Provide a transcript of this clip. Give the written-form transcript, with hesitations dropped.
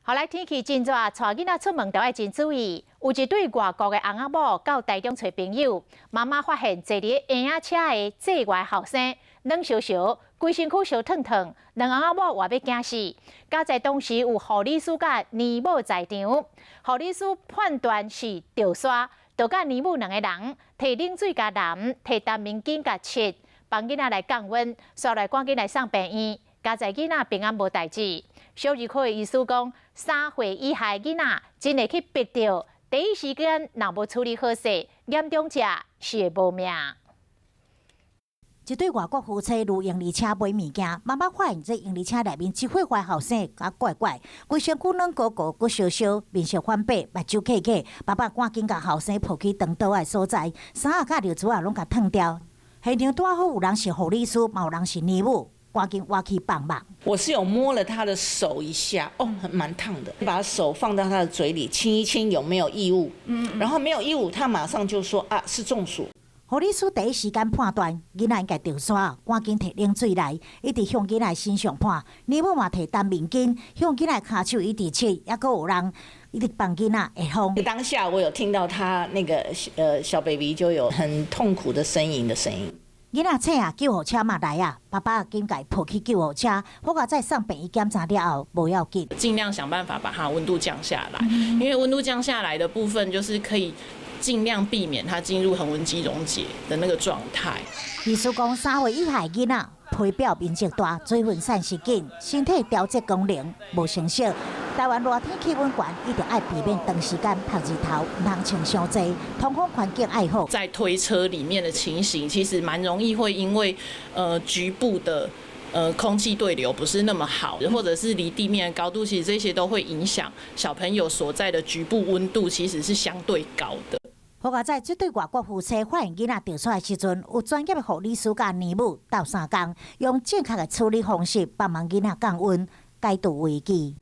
予來天氣真熱，帶囡仔出門著愛真注意。有一對外國的翁仔某到台中揣朋友，媽媽發現坐佇嬰仔車的載外後生冷燒燒，規身軀燒燙燙，兩翁仔某活欲驚死。佳哉當時有護理師佮奶母在場，護理師判斷是著沙，就佮奶母兩个人提冷水共淋，提乾面巾共拭，幫囡仔來降溫，煞來趕緊來送病院。佳哉囡仔平安無代誌。小兒科的醫師講，3歲以下囡仔真會去迫著，第一時間若無處理好勢，嚴重者是會無命。一對外國夫妻佇嬰兒車買物件，媽媽發現這嬰兒車內面一歲外後生敢怪怪，規身軀軟糊糊，閣燒燒，面色反白，目睭瞌瞌，爸爸趕緊共後生抱去長桌的所在，衫仔佮尿苴仔攏共燙掉。現場拄好有人是護理師，嘛有人是奶母。趕緊挖去幫忙。我是有摸了他的手一下，哦，蠻燙的。把手放到他的嘴裡親一親，有沒有異物？然後沒有異物，他馬上就說啊，是中暑。護理師第一時間判斷囡仔應該著沙，趕緊提冷水來，一直向囡仔身上潑。奶母嘛提乾面巾，向囡仔跤手一直拭，猶閣有人一直幫囡仔下風。當下我有聽到他那個小 baby 就有很痛苦的呻吟的聲音。囡仔醒啊，救護車嘛來啊，爸爸緊共抱去救護車，好佳哉送病院檢查了後無要緊。盡量想辦法把它溫度降下來，因為溫度降下來的部分就是可以盡量避免它進入恆溫肌溶解的那個狀態。醫師講，3歲以下囡仔皮表面積大，水分散失緊，身體調節功能無成熟。台灣熱天氣溫懸，一定愛避免長時間曬日頭，毋通穿傷濟，通風環境愛好。在推車裡面的情形，其實蠻容易會因為局部的空氣對流不是那麼好，或者是離地面的高度，其實這些都會影響小朋友所在的局部溫度，其實是相對高的。好佳哉這對外國夫妻發現囡仔著沙的時陣，有專業的護理師佮奶母鬥相共，用正確的處理方式幫忙囡仔降溫，解除危機。